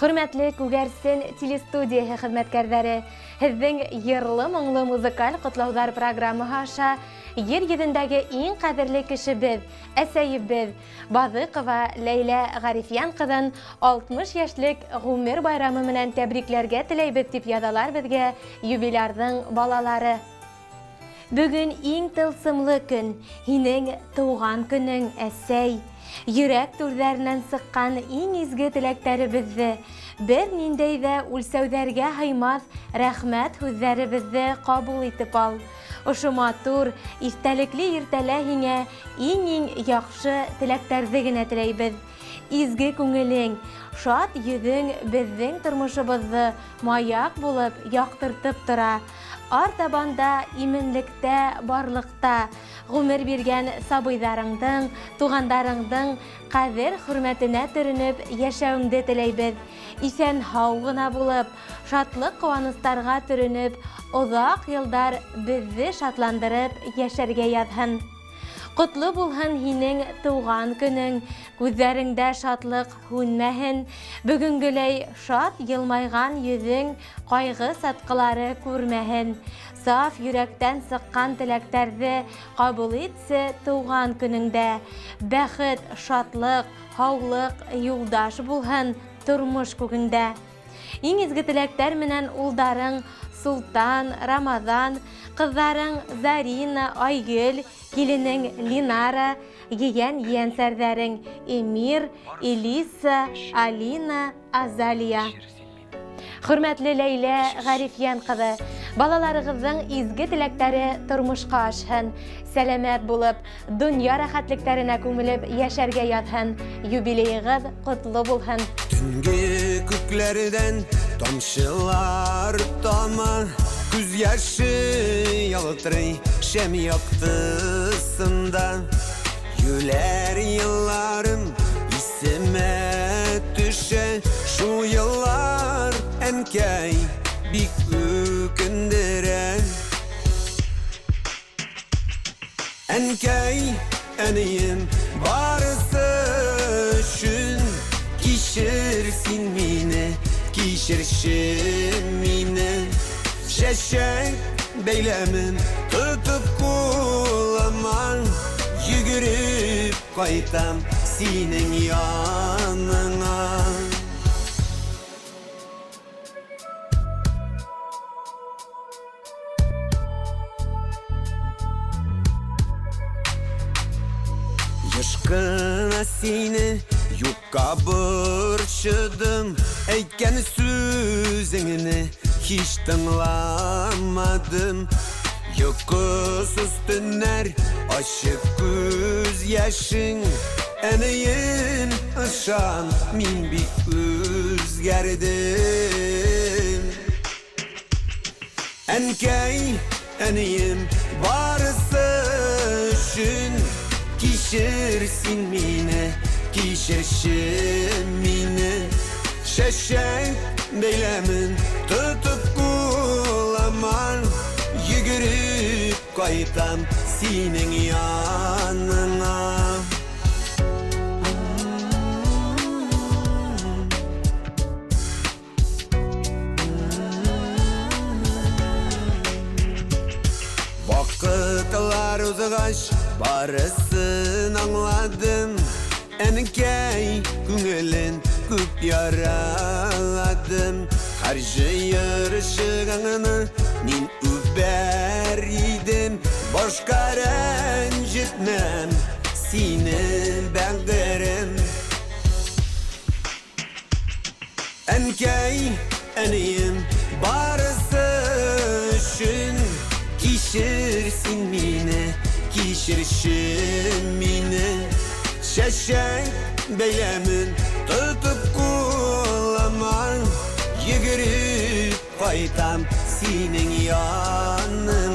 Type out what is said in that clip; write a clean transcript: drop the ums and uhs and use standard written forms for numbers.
Хөрмәтле Күгәрсен телестудияһы хеҙмәткәрҙәре, һеҙҙең йырлы-моңло музыкаль ҡотлауҙар программаһы аша ер йөҙөндәге иң ҡәҙерле кешебеҙ, әсәйебеҙ Баҙыҡова Ләйлә Ғарифйән ҡыҙын 60 йәшлек ғүмер байрамы менән тәбрикләргә теләйбеҙ, тип яҙалар беҙгә юбилярҙың балалары. Бөгөн иң тылсымлы көн, һинең тыуған көнөң, әсәй. Йөрәк түрҙәренән сыҡҡан иң изге теләктәребеҙҙе, бер ниндәй ҙә үлсәүҙәргә һыймаҫ рәхмәт һүҙҙәребеҙҙе ҡабул итеп ал. Ошо матур, иҫтәлекле иртәлә һиңә иң-иң яҡшы теләктәрҙе генә теләйбеҙ. Изге күңелең, шат йөҙөң беҙҙең тормошобоҙҙо маяҡ булып яҡтыртып тора. Артабан да именлектә, барлыҡта ғүмер биргән сабыйҙарыңдың, туғандарыңдың ҡәҙер-хөрмәтенә төрөнөп йәшәүеңде теләйбеҙ. Иҫән-һау ғына булып, шатлыҡ-ҡыуаныстарға төрөнөп, оҙаҡ йылдар беҙҙе шатландырып йәшәргә яҙһын. Ҡотло булһын һинең тыуған көнөң, күҙҙәреңдә шатлыҡ һүнмәһен, бөгөнгөләй шат йылмайған йөҙөң ҡайғы сатҡылары күрмәһен. Саф йөрәктән сыҡҡан теләктәрҙе ҡабул итсе тыуған көнөңдә. Бәхет, шатлыҡ, һаулыҡ юлдаш булһын тормош күгеңдә. Иң изге теләктәр менән улдарың Султан, Рамаҙан, ҡыҙҙарың Зарина, Айгөл, киленең Линара, ейән ейәнсәрҙәрең Эмир, Элиса, Алина, Азалия. Хөрмәтле Ләйлә Ғарифйән ҡыҙы, балаларығыҙҙың изге теләктәре тормошҡа ашһын, сәләмәт булып, Донъя рәхәтлектәренә күмелеп йәшәргә яҙһын, юбилейығыҙ ҡотло булһын. Төнге күкләрдән тамчылар тама, Күз яше ялтырый шәм яктысында. Юләр елларым исемә төшә, Шул еллар, әнкәй, бик үкендерә. Әнкәй, әнием, барысы өчен кичер син мине, кичерче мине. Чәчәк бәйләмен тотып кулыма, йөгереп кайтам синең яныңа. Еш кына сине юкка борчыдым, Әйткән сүзеңне һич тыңламадым. Йокысыз төннәр, ачы күз яшең, Әнием, ышан, мин бик үзгәрдем. Әнкәй, әнием, барысы өчен кичер син мине, кичерче мине. Чәчәк бәйләмен тотып кулыма, йөгереп кайтам синең яныңа. Вакытлар узгач, барысын аңладым. Әнкәй күңелен күп яраладым. Һәр җыерчыгыңны мин үбәр идем. Башка рәнҗетмәм сине, бәгырем. Әнкәй, әнием, барысы өчен кичер син мине, кичерче мине. Чәчәк бәйләмен тотып кулыма, йөгереп кайтам синең яныңа.